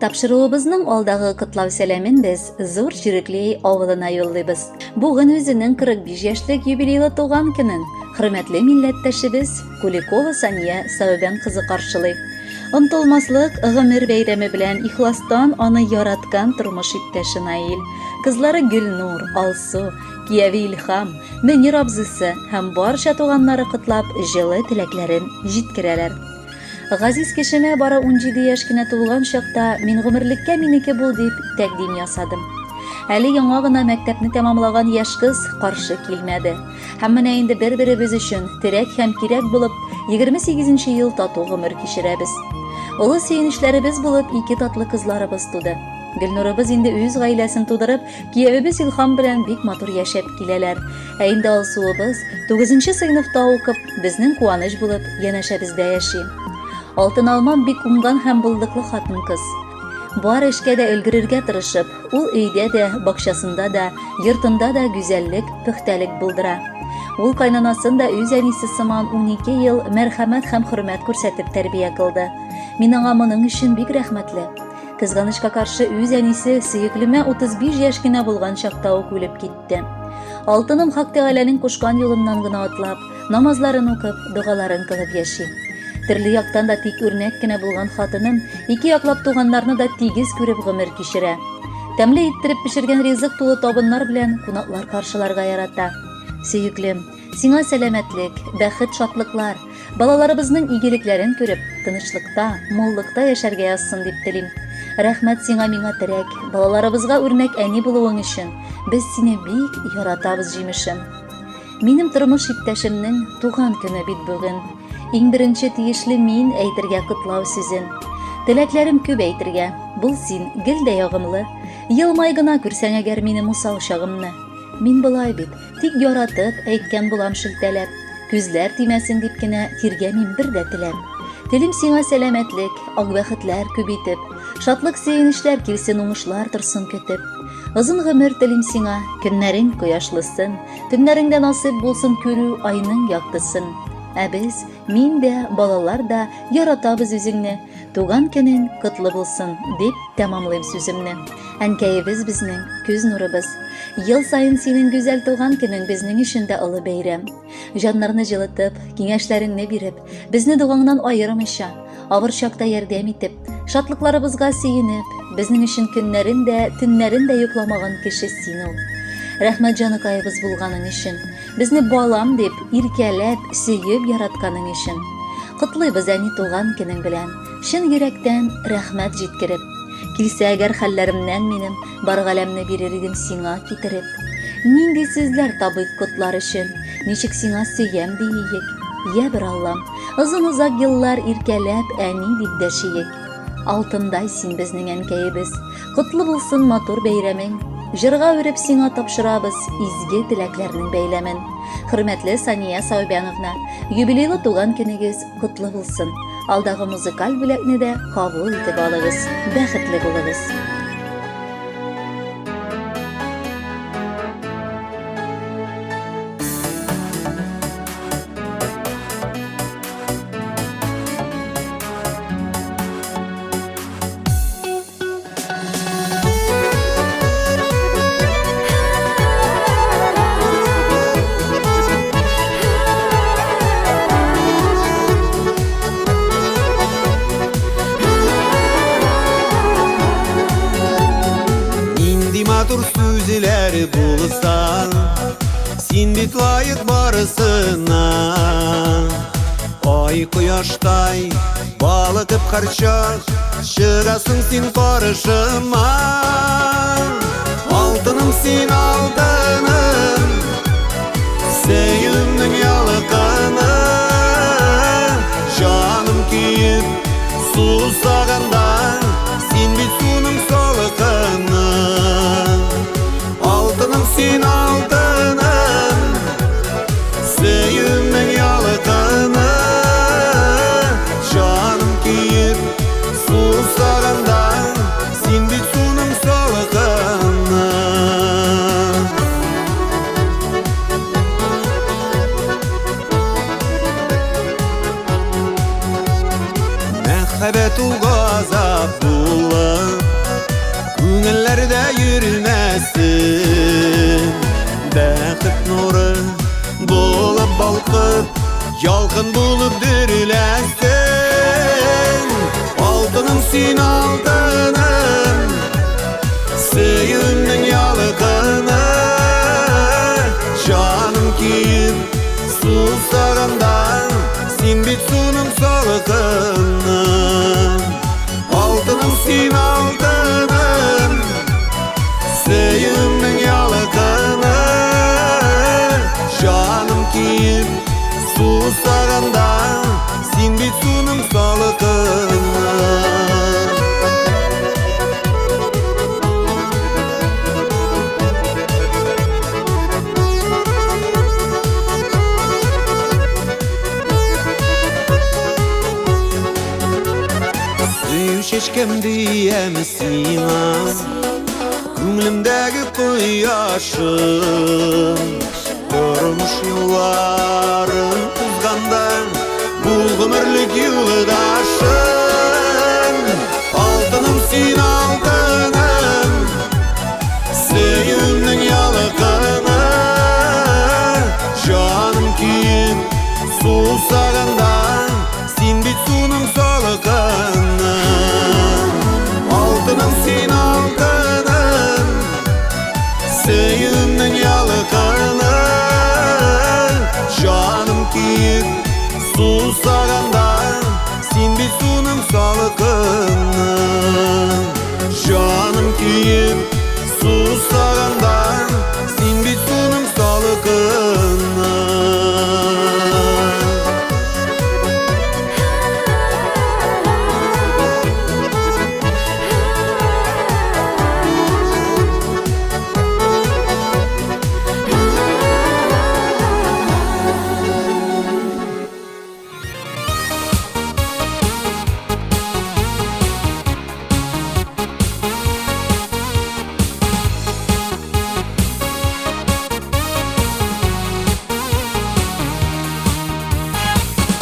Тапшыруыбызның алдагы котлау сәламен без Зур Чиреклей авылына юллыйбыз. Бүген үзенең 45 яшьлек юбилейлы туган көнен хөрмәтле милләттәшебез Куликова Сания Сәүбән кызы каршылый. Онтылмаслык гомер бәйрәме белән ихластан аны яраткан тормыш иптәше Наил, кызлары Гөлнур, Алсу, кияве Илһам, Мөнир абзысы һәм барча туганнары котлап җылы теләкләрен җиткерәләр. Газиз кешемә бары 17 яшь кенә тулган чакта мин гомерлеккә минеке бул дип тәкъдим ясадым. Әле яңа гына мәктәпне тәмамлаган яшь кыз каршы килмәде. Һәм менә инде бер-беребез өчен терәк һәм кирәк булып 28 нче ел тату гомер кичерәбез. Олы сөенечләребез булып ике татлы кызларыбыз туды. Гөлнурыбыз инде үз гаиләсен тудырып, киявебез Илһам белән бик матур яшәп киләләр. Ә инде Алсуыбыз, тугызынчы сыйныфта укып, безнең куаныч булып, янәшәбездә яши. Алтын алмам бик уңган һәм булдыклы хатын-кыз. Бар эшкә дә өлгерергә тырышып, ул өйдә дә, бакчасында да, йортында да гүзәллек, пөхтәлек булдыра. Ул кайнанасын да үз әнисе сыман 12 ел мәрхәмәт һәм хөрмәт күрсәтеп тәрбия кылды. Мин аңа моның өчен бик рәхмәтле. Кызганычка каршы, үз әнисе сөеклемә 35 яшь кенә булган чакта ук үлеп китте. Алтыным Хак Тәгаләнең кушкан юлыннан гына атлап, намазларын укып, догаларын кылып яши. Төрле яктан да тик үрнәк кенә булган хатыным ике яклап туганнарны да тигез күреп гомер кичерә. Тәмле иттереп пешергән ризык тулы табыннар белән кунаклар каршыларга ярата. Сөеклем, сиңа сәламәтлек, бәхет, шатлыклар, Балаларыбызның игелекләрен күреп, тынычлыкта, муллыкта яшәргә язсын дип телим. Рәхмәт сиңа миңа терәк, балаларыбызга үрнәк әни булуың өчен. Без сине бик яратабыз, җимешем. Минем тормыш иптәшемнең туган көне бит бүген. Иң беренче тиешле мин әйтергә котлау сүзен. Теләкләрем күп әйтергә, бул син гел дә ягымлы. Елмай гына күрсәң әгәр минем усал чагымны. Мин болай бит, Тик яратып, әйткән булам шелтәләп. Күзләр тимәсен дип кенә тиргәмим бер дә теләп. Телим сиңа сәламәтлек, ак бәхетләр күп итеп. Шатлык-сөенечләр килсен, уңышлар торсын көтеп. Озын гомер телим сиңа, көннәрең кояшлысын, төннәреңдә насыйп булсын күрү айның яктысын. Ә без, мин дә, балалар да яратабыз үзеңне. Туган көнең котлы булсын, дип тәмамлыйм сүземне. Әнкәебез безнең, күз нурыбыз. Ел саен синең гүзәл туган көнең безнең өчен дә олы бәйрәм. Җаннарны җылытып, киңәшләреңне биреп, безне догаңнан аермыйча, авыр чакта ярдәм итеп, шатлыкларыбызга сөенеп, безнең өчен көннәрен дә, төннәрен дә йокламаган кеше син ул. Рәхмәт җаныкаебыз булганың өчен. Безне балам дип, иркәләп, сөеп яратканың өчен. Котлыйбыз әни туган көнең белән, чын йөрәктән рәхмәт җиткереп. Килсә әгәр хәлләремнән минем, бар галәмне бирер идем сиңа китереп. Нинди сүзләр табыйк котлар өчен, ничек сиңа сөям дииек. Йә бер Аллам, озын-озак еллар иркәләп әни дип дәшиек. Алтындай син безнең әнкәебез, Котлы булсын матур бәйрәмең. Җырга үреп сиңа тапшырабыз изге теләкләрнең бәйләмен. Хөрмәтле Сания Саубяновна, юбилейлы туган көнегез котлы булсын. Алдагы музыкаль бүләкне дә кабул итеп алыгыз. Бәхетле булыгыз. Нинди матур сүзләр булса, син бит лаек барысына. Ай кояштай балыкып һәрчак чыгасың син карышыма. Алтыным син алтыным, сөюемнең ялкыны. Җаным көеп сусаганда, син бит суның салкыны. Алтыным син алтыным, сөюемнең ялкыны. Җаным көеп сусаганда, син бит суның салкыны. ул газап булып күңелләрдә йөрмәсен. Бәхет нуры булып балкып, ялкын булып дөреләсен. Алтыным син, алтыным, сөюемнең ялкыны. Җаным көеп, сусаганда, син бит суның салкыны. Алтыным син, алтыным, сөюемнең ялкыны. Җаным көеп, сусаганда, син бит суның салкыны. Сөю чәчкәм диям сиңа, күңелемдәге кояшым. Тормыш юлларын узганда, бул гомерлек юлдашым. Алтыным син, алтыным, сөюемнең ялкыны. Җаным көеп, сусаганда, син бит суның салкыны. Алтыным син, алтыным, сөюемнең ялкыны. Җаным көеп, сусаганда, син бит суның салкыны. Җаным көеп,